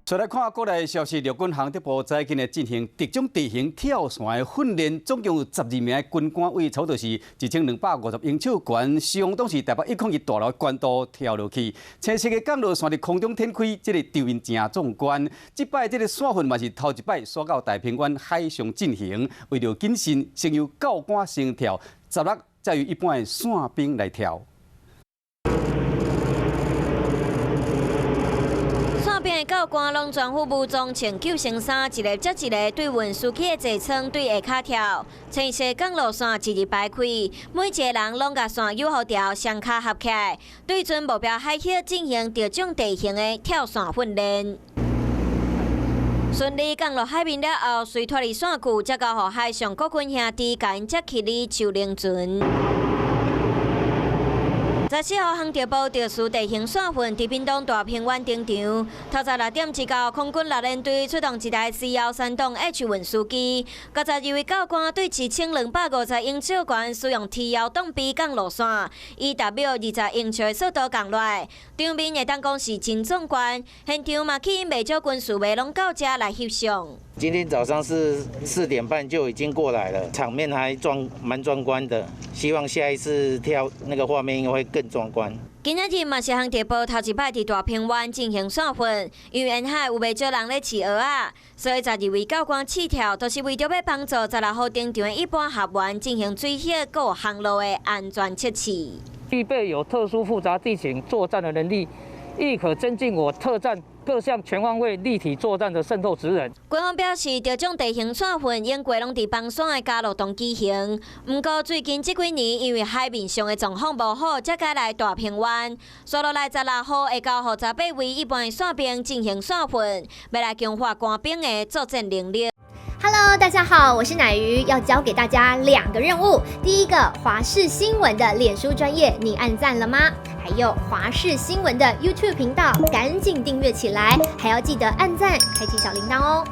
再來看國內消息，陸軍航特部最近咧進行特種地形跳傘的訓練，總共有12名的軍官為差不多是1250英尺懸，相當是台北102大樓懸度跳落去，青色的降落傘佇空中展開，這個場面真壯觀。這擺這個傘訓嘛是頭一擺徙到大鵬灣海上進行，為著謹慎，先由教官先跳，16再由一般的傘兵來跳。傘兵的教官攏全副武裝，穿救生衫，一个接一个對運輸機的座艙對下跤跳，青色降落傘一字排開，每一个人攏共傘誘護條雙跤合起來，對準目標海域進行特種地形的跳傘訓練。順利降落海面了後，隨脫離傘具，才交予海上國軍兄弟共𪜶接起佇樹靈船。14號航特部特殊地形傘訓佇屏東大鵬灣登場。透早6點之後，空軍六聯隊出動一台 C 13檔 H 運輸機，92位教官對1250英尺懸使用 T 幺檔 B 降落傘，以逐秒20英尺的速度降落來，場面會當講是真壯觀。現場嘛吸引袂少軍事迷攏到遮來翕相。今天早上是4點半就已經過來了，場面還蠻壯觀的。希望下一次跳那個畫面應該會更壯觀。今仔日嘛是航特部頭一擺佇大鵬灣進行傘訓，因為沿海有袂少人咧飼蚵仔，所以12位教官試跳，都是為著欲幫助16號登場的一般學員進行水域閣航路的安全測試。具備有特殊複雜地形作戰的能力，亦可增進我特戰各項全方位立體作戰的滲透職能。軍方表示，特種地形傘訓應該攏佇枋山的加樂洞舉行。毋過最近這幾年，因為海面上的狀況無好，才改來大鵬灣。紲落來16號會交予18位一般的傘兵進行傘訓，欲來強化官兵的作戰能力。 Hello，大家好，我是乃瑜，要教給大家兩個任務。第一個，華視新聞的臉書專頁，你按讚了嗎？還有華視新聞的 YouTube 頻道，趕緊訂閱起來，還要記得按讚，開啟小鈴鐺哦。